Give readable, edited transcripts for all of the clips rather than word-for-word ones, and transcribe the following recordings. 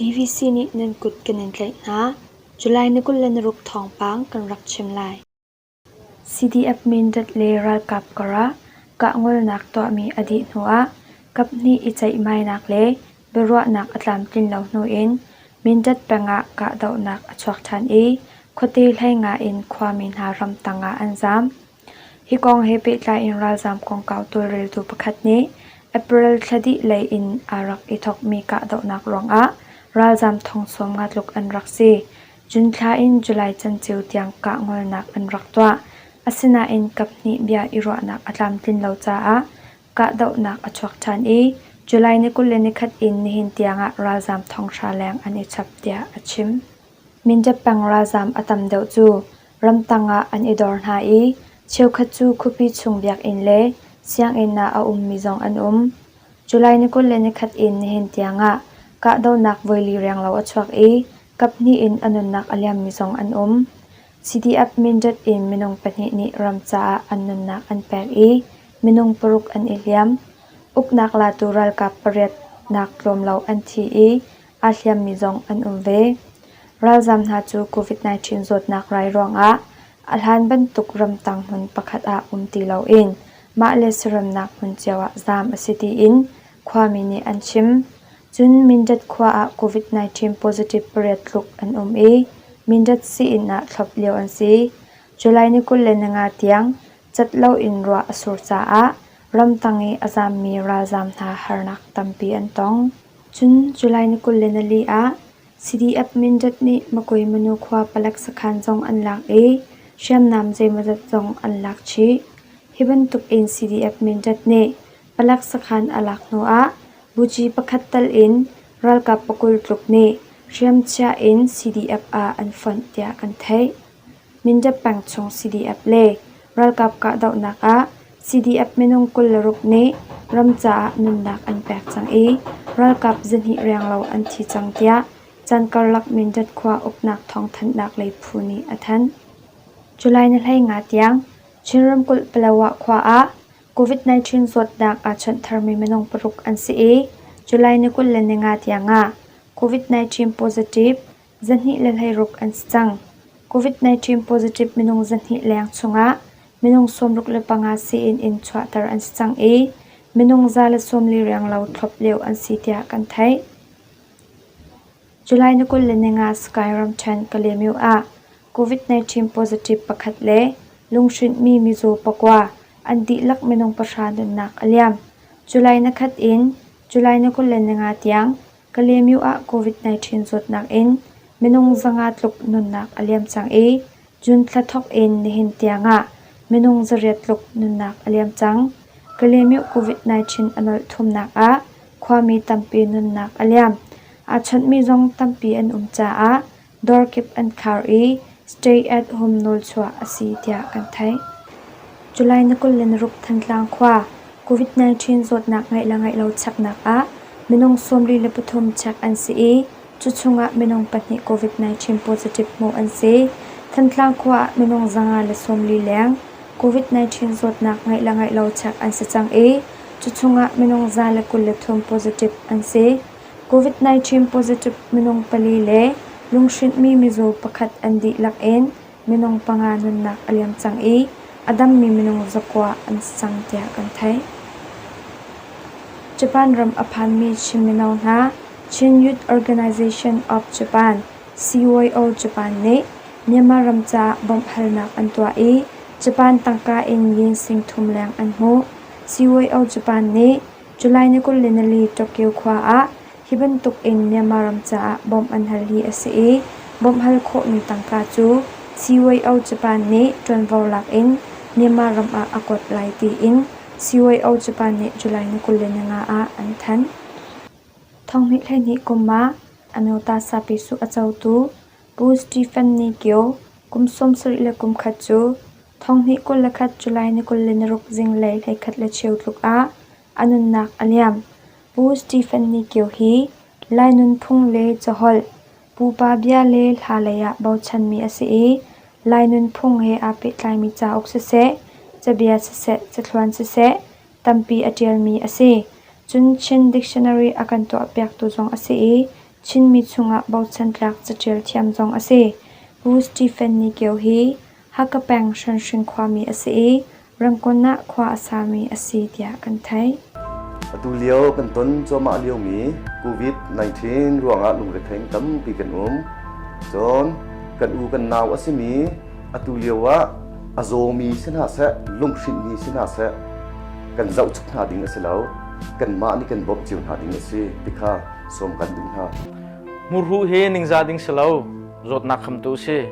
BVC nih nan kut kan in tlaih hna. July ni 26 thawngpang kan rak chim lai. CDF Mindat le ralkap karah kahngolnak tuahmi a dih hnuah kaphnih i ceihmainak le biaruahnak a tlamtlin lo hnu in Mindat peng ah kahdohnak a chuak ṭhan i khuate hleinga in khuami hna ramtang ah an zaam. Hi kong he pehtlai in ralzaam kongkau tawlreltu pakhat nih April thla dih lei in aa rak i thawkmi kahdohnak ruangah ralzaam thong 50 tluk an rak si. June thla in July canceo tiang kahngolnak an rak tuah. Asinain kaphnih bia i ruahnak a tlamtlin lo caah kahdohnak a chuak ṭhan i July ni 21 in nihin tiangah ralzaam thonghra leng an i chap tiah a chim. Mindat peng ralzaam a tam deuh cu ramtang ah an i dor hna i cheukhat cu khuapi chung biakinn le sianginn ah a ummi zong an um. July ni 21 in nihin tiangah kahdohnak voili renglo a chuak i kaphnih in a nunnak a liammi zong an um. CDF Mindat in minung pahnih nih ram caah an nunnak an pek i minung paruk an i hliam. Uknak latu ralkap pariat nak tlawm lo an thi i aa hliammi zong an um ve. Ralzaam hna cu COVID-19 zawtnak rai ruangah a hlan bantuk ramtang hmun pakhat ah um ti loin mah le saramnak hmun cio ah zaam a si tiin khuami nih an chim. Cun Mindat khua ah COVID-19 positive pariat tluk an um i Mindat sii-inn ah thlop lio an si. July ni 25 tiang cat loin ruah a sur caah ramtang i a zaammi ralzaam hna harnak tampi an tong. Cun July ni 24 ah CDF Mindat nih Makui Manu khua palek sakhan zong an lak i hriamnam zeimawzat zong an lak chih. Hi bantuk in CDF Mindat nih palek sakhan a lak hnu ah buci pakhat tal in ralkap pakul tluk nih hriamchia in CDF ah an fonh tiah kan theih. Mindat peng chung CDF le ralkap kahdohnak ah CDF minung 26 nih ram caah nunnak an pek cang i ralkap zahnih renglo an thi cang tiah caan karlak Mindat khua uknak thawngthanhnak lei phu nih a thanh. July ni 15 tiang Chin ramkulh Palawa khua ah COVID-19 zawtnak aa chawnh tharmi minung paruk an si i July ni 25 tiang ah COVID-19 positive 216 an si cang. COVID-19 positive minung 200 leng chungah minung 65 sii-inn in chuahter an si cang i minung 140 renglo thlop lio an si tiah kan theih. July ni 25 Sky ramṭhen Kalaymyo ah COVID-19 positive pakhat le lunghrinhmi mizaw pakua an dihlak minung pahra nunnak a liam. July ni khat in July ni 25 tiang Kalaymyo ah COVID-19 zawtnak in minung 500 tluk nunnak a liam cang i June thla thawk in nihin tiangah minung 800 tluk nunnak a liam cang. Kalaymyo COVID-19 a nolh thumnak ah khuami tampi nunnak a liam. Aa chawnhmi zong tampi an um caah dawr kip an khar i stay at home nawlchuah a si tiah kan theih. July ni 26 Thantlang khua COVID-19 zawtnak ngeih le ngeih lo cheknak ah minung 73 chek an si i cu chungah minung pahnih COVID-19 positive hmuh an si. Thantlang khua ah minung 140 leng COVID-19 zawtnak ngeih le ngeih lo chek an si cang i cu chungah minung 123 positive an si. COVID-19 positive minung pali le lunghrinhmi mizaw pakhat an dihlak in minung panga nunnak a liam cang i a dammi minung zakua an si cang tiah kan theih. Japan ram a phanmi Chin mino hna Chin Youth Organization of Japan CYO Japan nih Myanmar ram caah bawmhhalnak an tuah i Japan tangka in yen sing thum leng an hmuh. CYO Japan nih July ni 24 Tokyo khua ah hi bantuk in Myanmar ram caah bawmh an hal hi a si i bawmh hal khawhmi tangka cu CYO Japan nih ṭuanvo lak in Myanmar ram ah a kuat lai tiin CYO Japan nih July ni 25 ah an thanh. Thonghnih hleihnih kum ah Amyota Sapi Su a cotu Pu Stephen Ni Kio kum 71 cu 2021 July ni 26 zinglei 11:15 tluk ah a nunnak a liam. Pu Stephen Ni Kio hi Lai nunphung le caholh, pupa bia le hla lei ah bochanmi a si i Lai nunphung he aa pehtlaimi cauk siseh, cabia siseh, cathluan siseh tampi a ṭialmi a si. Cun Chin Dictionary a kan tuahpiaktu zong a si i Chinmi chungah bochan tlak caṭial thiam zong a si. Pu Stephen Ni Kio hi Hakha peng Hranhring khuami a si i Rangon ah khua a sami a si tiah kan theih. Atu lio kan ton cuahmah liomi COVID-19 ruangah lungrethei tampi kan um. Cun kan u kan nau a simi atu lio ah a zawmi si hna seh, lunghrinhmi si hna seh, kan zohchuk hna ding a si lo. Kanmah nih kan bawmh cio hna ding a si ti kha sawm kan duh hna. Hmurhuh hi ningzah ding si lo, zawtnak khamtu si.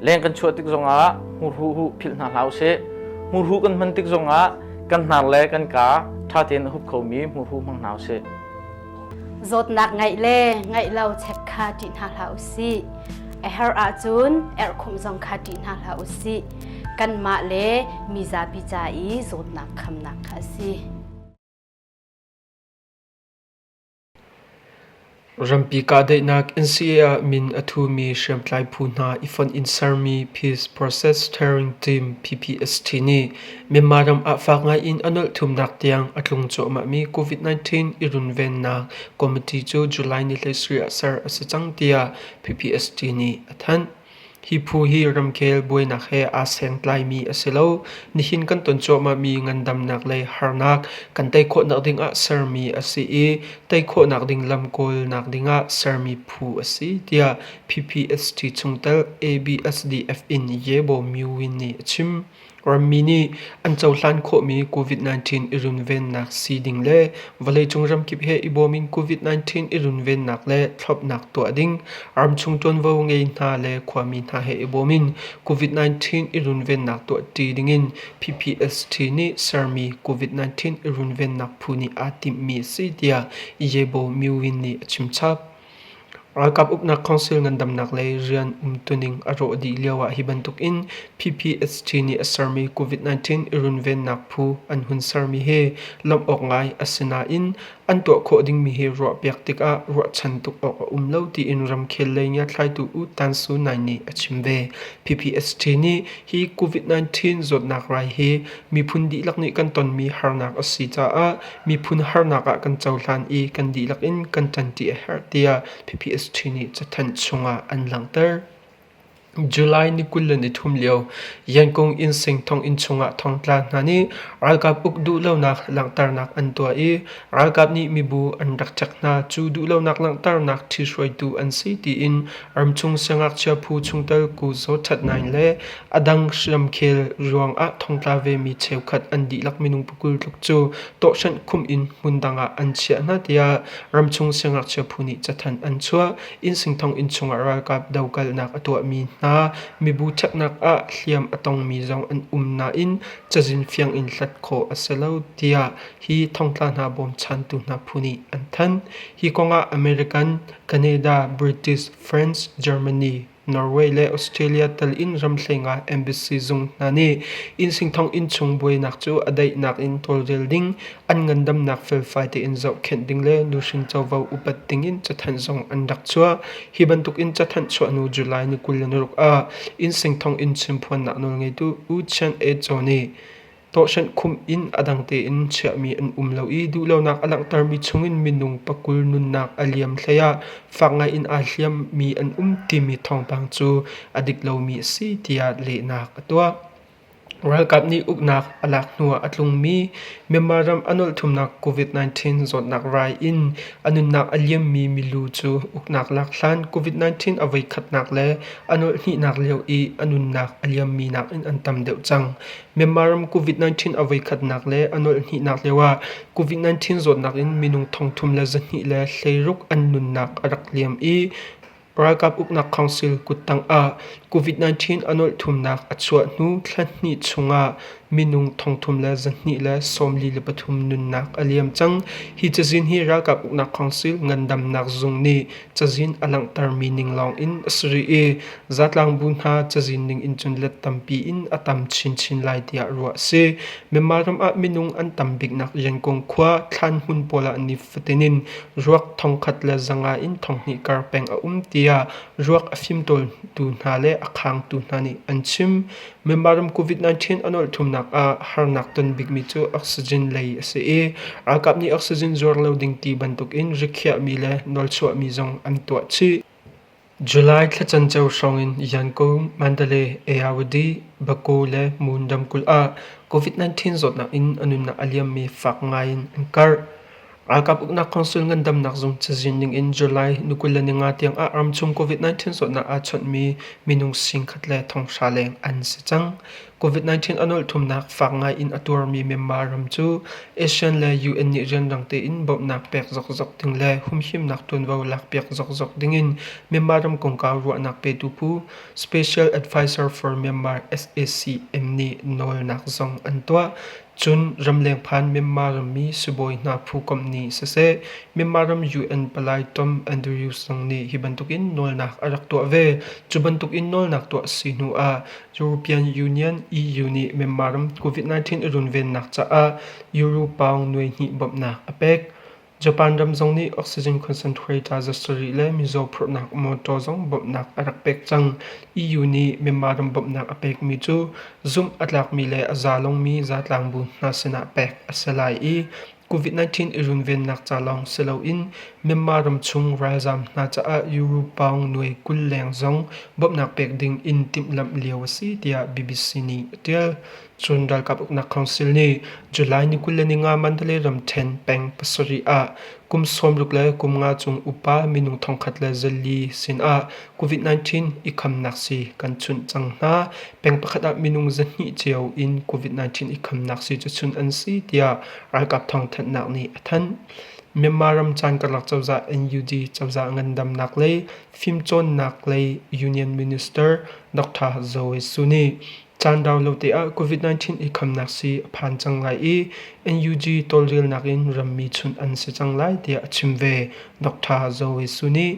Leng kan chuah tik zongah hmurhuh huh philh hna hlah usih. Hmurhuh kan hman tik zongah kan hnar le kan kaa ṭha tein a hup khomi hmurhuh hmang hna usih. Zawtnak ngeih le ngeih lo check kha ṭih hna hlah usih. A herh ahcun erhkhumh zong kha ṭih hna hlah usih. Kanmah le mi zapi ca i zawtnak khamnak kha a si. Rampi kahdaihnak NCA ah min a thumi hriamtlai phu hna i fonh in sermi Peace Process Steering Team (PPST) nih Myanmar ram ah fak ngai in a nolh thumnak tiang a tlung cuahmahmi COVID-19 i runvennak committee cu July ni 17 ah ser a si cang tiah PPST nih a thanh. Hi phu hi ramkhel buainak he aa sengtlaimi a si lo. Nihin kan ton cuahmahmi ngandamnak lei harnak kan tei khawhnak dingah sermi a si i tei khawhnak ding lam kawlnak dingah sermi phu a si, tiah PPST chungtel ABSDF in Yebo Myo Win nih a chim. Rammi nih an cohlan khawhmi COVID-19 i runvennak sii ding le vawleicung ramkip he i bawm in COVID-19 i runvennak le thlopnak tuah ding, ramchung ṭuanvo ngei hna le khuami hna he i bawm in COVID-19 i runvennak tuahṭi dingin PPST nih sermi COVID-19 i runvennak phu nih aa timhmi a si tiah Yebo Myo Win nih a chimchap. Ralkap uknak council ngandamnak lei rian umtuning a rawh dih lioah hi bantukin PPST nih a sermi COVID-19 i runvennak phu an hun sermi hi lawmh awk ngai a si nain an tuah khawh dingmi hi ruahpiak tikah ruahchan tuk awk a um lo tiin ramkhel lei ngiathlaitu U Tan Su Naing nih a chim ve. PPST nih hi COVID-19 zawtnak rai hi miphun dihlak nih kan tonmi harnak a si caah miphun harnak ah kan cohlan i kan dihlak in kan ṭanṭi a herh tiah PPST nih cathanh chungah an langhter. July ni 23 lio Yangon Insein thonginn chungah thongtla hna nih ralkap uk duhlonak langhternak an tuah i ralkap nih mibu an rak ṭek hna. Cu duhlonak langhternak ṭhihruaitu an si tiin ramchung siangngakchia phu chungtel Ku Zaw That Naing le a dang hriamkhel ruangah thongtla vemi cheukhat an dihlak minung pakul tluk cu tawhhrenh khumh in hmundang ah an chiah hna tiah ramchung siangngakchia phu nih cathanh an chuah. Innsing thonginn chungah ralkap dokalnak a tuahmi hna mibu ṭheknak ah hliam a tongmi zong an um nain cazin fiang in hlat khawh a si lo tiah hi thongtla hna bawmchantu hna phu nih an thanh. Hi kongah American, Canada, British, France, Germany, Norway le Australia tal in ramhleng ah embassy zung hna nih innsing thonginn chung buainak cu a daihnak in tawlrel ding, an ngandamnak felfai tein zohkhenh ding le nuhrin covo upat ding in cathanh zong an rak chuah. Hi bantuk in cathanh chuah hnu July ni 26 ah innsing thonginn chimphuannak nawlngeitu U Chan E Chaw nih Tawhhrenh khumh in a dang tein chiahmi an um lo i duhlonak a langhtermi chungin minung pakul nunnak a liam hlei ah fak ngaiin aa hliammi an um timi thawngpang cu a dik lomi a si tiah lehnak a tuah. Ralkap nih uknak a lak hnuah a tlungmi Myanmar ram a nolh thumnak COVID-19 zawtnak rai in a nunnak a liammi milu cu uknak lak hlan COVID-19 a voikhatnak le a nolh hnihnak lio i a nunnak a liammi nakin an tam deuh cang. Myanmar ram COVID-19 a voikhatnak le a nolh hnihnak lioah COVID-19 zawtnak in minung 3216 an nunnak a rak liam i ralkap uknak council kuttang ah COVID-19 a nolh thumnak a chuah hnu thla hnih chungah minung 3243 nunnak a liam cang. Hi cazin hi ralkap uknak council ngandamnak zung nih cazin a langhtermi ning lawng in a si rih i zatlangbu hna cazin ning in cun let tampi in a tam chinchin lai tiah ruah a si. Myanmar ram ah minung an tam biknak Yangon khua thlan hmun pawl ah nifatin in ruak 1,100 in 2,000 kar peng a um tiah. tiah ruak a fimtawltu hna le a khangtu hna nih an chim. Myanmar ram COVID-19 a nolh thumnak ah harnak ton bikmi cu oxygen lei a si i ralkap nih oxygen zuar lo ding ti bantukin rikhiahmi le nawlchuahmi zong an tuah chih. July thla canceo hrawng in Yangon, Mandalay, Ayeyarwady, Bago le Mon ramkulh ah COVID-19 zawtnak in a nunnak a liammi fak ngai in an karh. Ralkap uknak council ngandamnak zung cazin ning in July ni 25 tiang ah ramchung COVID-19 zawtnak aa chawnhmi minung singkhat le thonghra leng an si cang. COVID-19 a nolh thumnak fak ngai in a tuarmi Myanmar ram cu ASEAN le UN nih rianrang tein bawmhnak pek zokzok ding le humhimnak tuanvo lakpiak zokzok dingin Myanmar ram kongkau ruahnak petu phu Special Advisor for Myanmar SACM nih nawlnak zong an tuah. Cun ramleng phan Myanmar rammi sibawi hna phu komh nih siseh, Myanmar ram UN palai Tom Andrews zong nih hi bantukin nawlnak a rak tuah ve. Cu bantukin nawlnak tuah si hnu ah European Union EU nih Myanmar ram COVID-19 i runvennak caah euro pound nuai hnih bawmhnak a pek. Japan ram zong nih oxygen concentrator 700 le mizaw phurhnak motor zong bawmhnak a rak pek cang. EU nih Myanmar ram bawmhnak a pekmi cu zumh a tlakmi le a zalongmi zatlangbu hna sinah pek a si lai i COVID-19 i runvennak ca lawng si loin Myanmar ramchung ralzaam hna caah euro pound nuai 20 leng zong bawmhnak pek ding in timhlamh lio a si tiah BBC nih a ṭial. Cun ralkap uknak council nih July ni 25 Mandalay ramṭhen peng pasarih ah kum 60 le kum nga cung upa minung 1,400 sinah COVID-19 i khamnak sii kan chunh cang hna. Peng pakhat ah minung 200 cio in COVID-19 i khamnak sii cu chunh an si tiah ralkap thawngthanhnak nih a thanh. Myanmar ram caan karlak cozah NUG cozah ngandamnak lei fimcawnnak lei Union Minister Dr. Zoe Su nih caan rau lo te ah COVID-19 i khamnak sii a phan cang lai i NUG tawlrelnak in rammi chunh an si cang lai tiah a chim ve. Dr. Zoe Su nih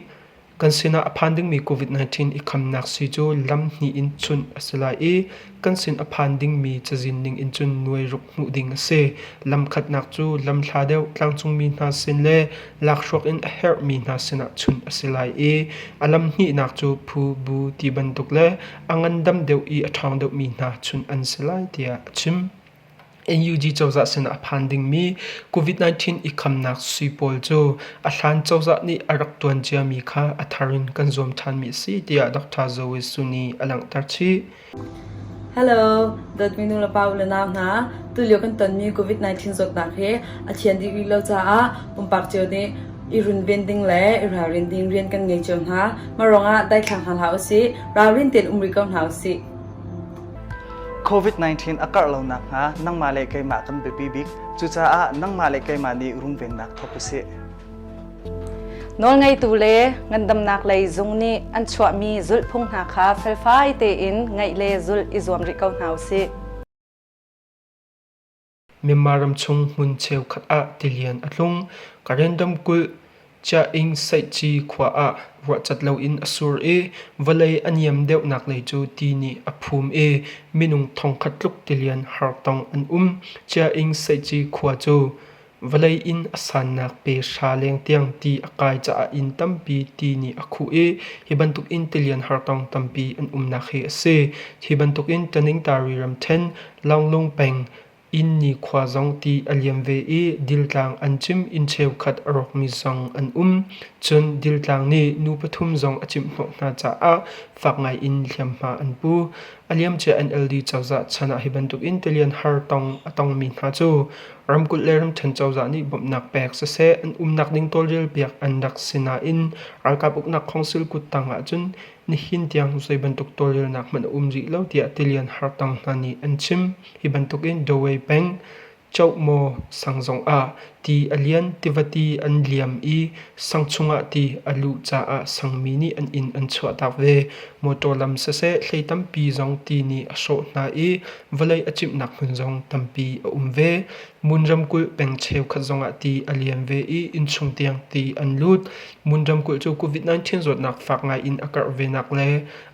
Kan sinah a phan dingmi COVID-19 i khamnak sii cu lam hnih in chunh a si lai i kan sin a phan dingmi cazin ning in cun nuai ruk hmuh ding a si. Lam khatnak cu lam hla deuh tlangcungmi hna sin le lakhruak in a herhmi hna sinah chunh a si lai i a lam hnihnak cu phu, bu ti bantuk le a ngandam deuh i a ṭhawng deuhmi hna chunh an si lai tiah a chim. NUG cozah sinah a phan dingmi COVID-19 i khamnak sii pawl cu a hlan cozah nih a rak tuan ciami kha a thar in kan zuam ṭhanmi a si tiah Dr. Zoe Su nih a langhter chih. Hello, dawtmi nu le pa u le nau hna. Tulio kan tonmi COVID-19 zawtnak hi a thian dih rih lo caah pumpak cio nih i runven ding le i ralrin ding rian kan ngei cio hna. Mah ruangah daithlang hna hlah usih, ralrin tein um rih ko hna usih. COVID-19 a karh lo nakhnga nangmah le keimah kan biapi bik. Cucaah nangmah le keimah nih rungvennak thawk usih. Nawlngeitu le ngandamnak lei zung nih an chuahmi zulhphung hna kha felfai tein ngaih le zulh i zuam rih ko hna usih. Myanmar ramchung hmun cheukhat ah tilian a tlung. Karen ramkulh Chiah-ing Saihci khua ah ruahcat loin a sur i vawlei a niam deuhnak lei cu ti nih a phum i minung thongkhat tluk tilian hartong an um. Chiah-ing Saihci khua cu vawlei in a sannak pe hra leng tiang ti a kai caah inn tampi ti nih a khuh i hi bantukin tilian hartong tampi an umnak hi a si. Hi bantukin Taningtari ramṭhen Lawnglung peng inn nikhua zong ti a liam ve i diltlang an cim inn cheukhat a rawkmi zong an um. Cun diltlang nih nu pathum zong a cimh hnawh hna caah fak ngai in hliamhma an pu. A liamcia NLD cozah chan ah hi bantukin tilian har tong a tongmi hna cu ramkulh le ramṭhen cozah nih bawmhnak pek siseh an umnak ding tawlrelpiak an rak si nain ralkap uknak khawngsil kuttang ahcun Nihin tiang zei bantuk tawlrelnak hmanh a um rih lo tiah tilian hartang hna nih an chim. Hi bantukin Dawei peng Chohmaw sang zongah ti a lian, tiva ti an liam i sang chungah ti a luh caah sangmi nih an inn an chuahtak ve. Motor lam siseh hlei tampi zong ti nih a hrawh hna i vawlei a cimhnak hmun zong tampi a um ve. Mun ramkulh peng cheukhat zongah ti a lian ve i innchung tiang ti an lut. Mun ramkulh cu COVID-19 zawtnak fak ngai in a karh venak le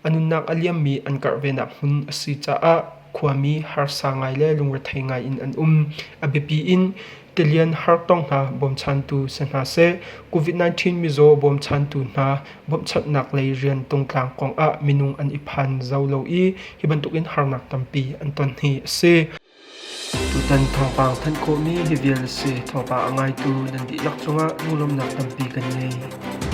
a nunnak a liammi an karh venak hmun a si caah. khuami harsa ngai le lungrethei ngai in an um. A biapi in tilian hartong hna bawmchantu si hna seh, COVID-19 mizaw bawmchantu hna bawmhchanhnak lei rian tungtlang kong ah minung an i phan zau lo i hi bantukin harnak tampi an ton hi a si. Tutan thawngpang thanh khawhmi hi vial a si. Thawngpang a ngaitu nan dihlak cungah lunglawmhnak tampi kan ngei.